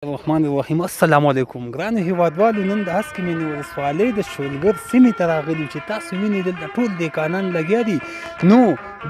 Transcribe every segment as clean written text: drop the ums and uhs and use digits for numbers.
الرحمن الرحیم. السلام علیکم ګرانو هیوادوالو، نن د هسکې مینې ولسوالۍ د شولګر سیمې ته راغلي چې تاسو وینئ دلته ټول دهقانان لګیا دي. نو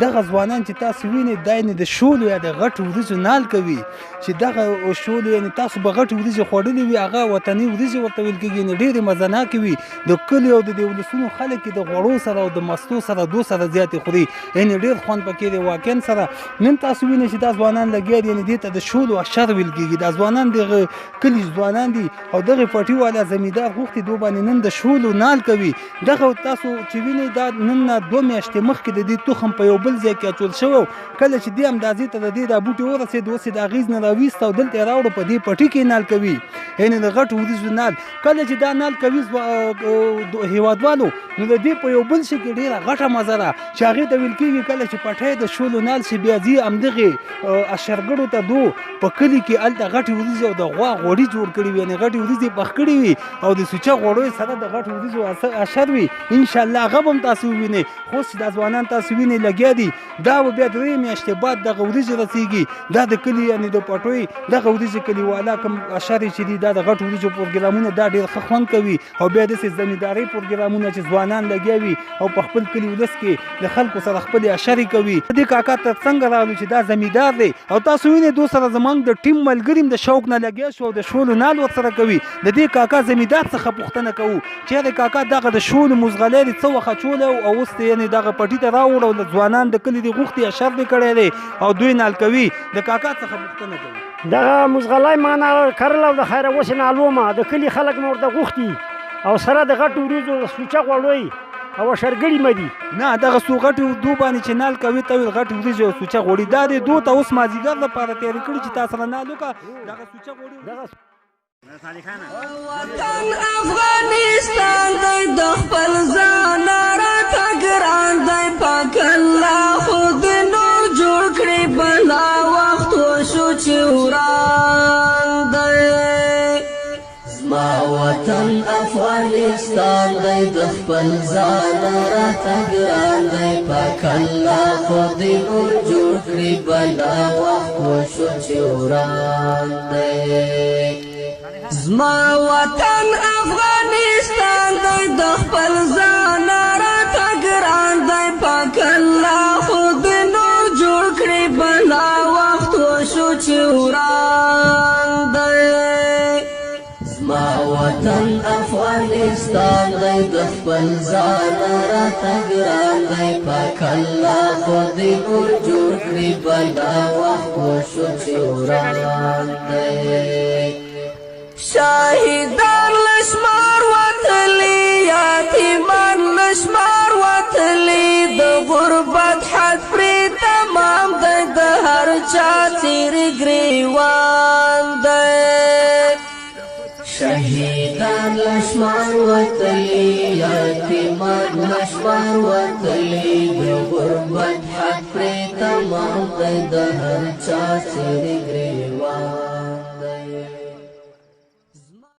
دغه ځوانان چې تاسو وینئ دا یعنې د شولو یا د غټو وریجو نال کوي، چې دغه شولو یعنې تاسو به غټې وریجې خوړلې وي، هغه وطني وریجې ورته ویل کېږي، یعنې ډېرې مزناکې وي. د کلیو او د دې ولسونو خلک یې د غوړو سره او د مستو سره دو سره زیاتې خوري، یعنې ډېر خوند پکې دی. واقعا سره نن تاسو وینئ چې دا ځوانان لګیا دي، یعنې دې ته د شولو اشر ویل کېږي. دا ځوانان دغه کلي ځوانان دي او دغه پټي والا زمیندار غوښتي دوی باندې نن د شولو نال کوي. دغه تاسو چې وینئ دا نن نه 2 میاشتې مخکې د دې تخم په یو بل ځای کې اچول شوی، کله چې دې اندازې ته د دې دا بوټي ورسېد، اوس یې د اغېز نه راویست او دلته یې راوړو، په دې پټي کې نال کوي، یعنې د غټو وریجو نال. کله چې دا نال کوي هیوادوالو، نو د دې په یو بل شي کې ډېره غټه مزه ده چې هغې ته ویل کېږي کله چې پټی د شولو نال شي، بیا ځي همدغې اشرګړو ته دو په کلي کې هلته غټې وریجې او د غوا غوړي جوړ کړي وي، یعنې غټې وریجې پخ کړي وي او د سوچه غوړو سره د غټو وریجو اشر وي. انشاءالله هغه به هم تاسو ووینئ. خو اوس چې دا ځوانان تاسو وینئ لګیا دي، دا به بیا 3 میاشتې بعد دغه وریجې رسېږي. دا د کلي یعنې د پټوی دغه وریجې کلیوالا کوم اشرې چې دي، دا د غټو وریجو پروګرامونه دا ډېر ښه خوند کوي. او بیا داسې زمیندارۍ پروګرامونه چې ځوانان لګیا وي او په خپل کلي ولس کې د خلکو سره خپلې اشرې کوي. دې کاکا تر څنګه راغلو چې دا زمیندار دی او تاسو وینئ دو سره زموږ د ټیم ملګري هم د شوق نه لګیا شو او د شولو نال ورسره کوي. د دې کاکا زمیندار څخه پوښتنه کوو چې یارې کاکا دغه د شولو مزغلی دې څه وخت اچولی او اوس دې یعنې دغه پټي ته راوړ او ځوانان د کلي دې غوښتي اشر دې کړی دی او دوی نال کوي. د کاکا څخه پوښتنه کوي. دغه مزغلی ما نه کرل او د خیره اوس یې نالومه، د کلي خلک مې ورته غوښتي او سره د غټو وریجو د سوچه غوړوی او اشرګړي مې دي. نه دغه څو غټې دو باندې چې نال کوي ته ویل غټې وریجې او سوچه غوړي، دا دې دو ته اوس مازدیګر لپاره تیارې کړي چې تا سره نال وکړه. دغه سوچه غوړي دغه وطن افغانستان دی، د خپل ځان راته ګران دی، پاک الله خو دې نور جوړ کړي، بلا وخت وشو چې وران دی. زما وطن افغانستان دی، د خپل ځان راته ګران دی، پاک الله خو دې نور جوړ کړي، بلا وخت وشو چې وران دی. زما وطن افغانستان دی، د خپل ځان راته ګران دی، پاک الله خو دې نور جوړ کړي، بلا وخت وشو چې وران دی. زما وطن افغانستان دی، د خپل ځان راته ګران دی، پاک الله خو دې نور جوړ کړي، بلا وخت وشو چې وران دی. شاهدان لشمار وتلی، یتیمان لشمار وتلی، د غربت حد پرې تمام دی، د هر چا څیر ګریوان دی. شهیدان لشمار وتلی، یتیمان لشمار وتلی، د غربت حد پرې تمام دی، د هر چا څیر ګریوان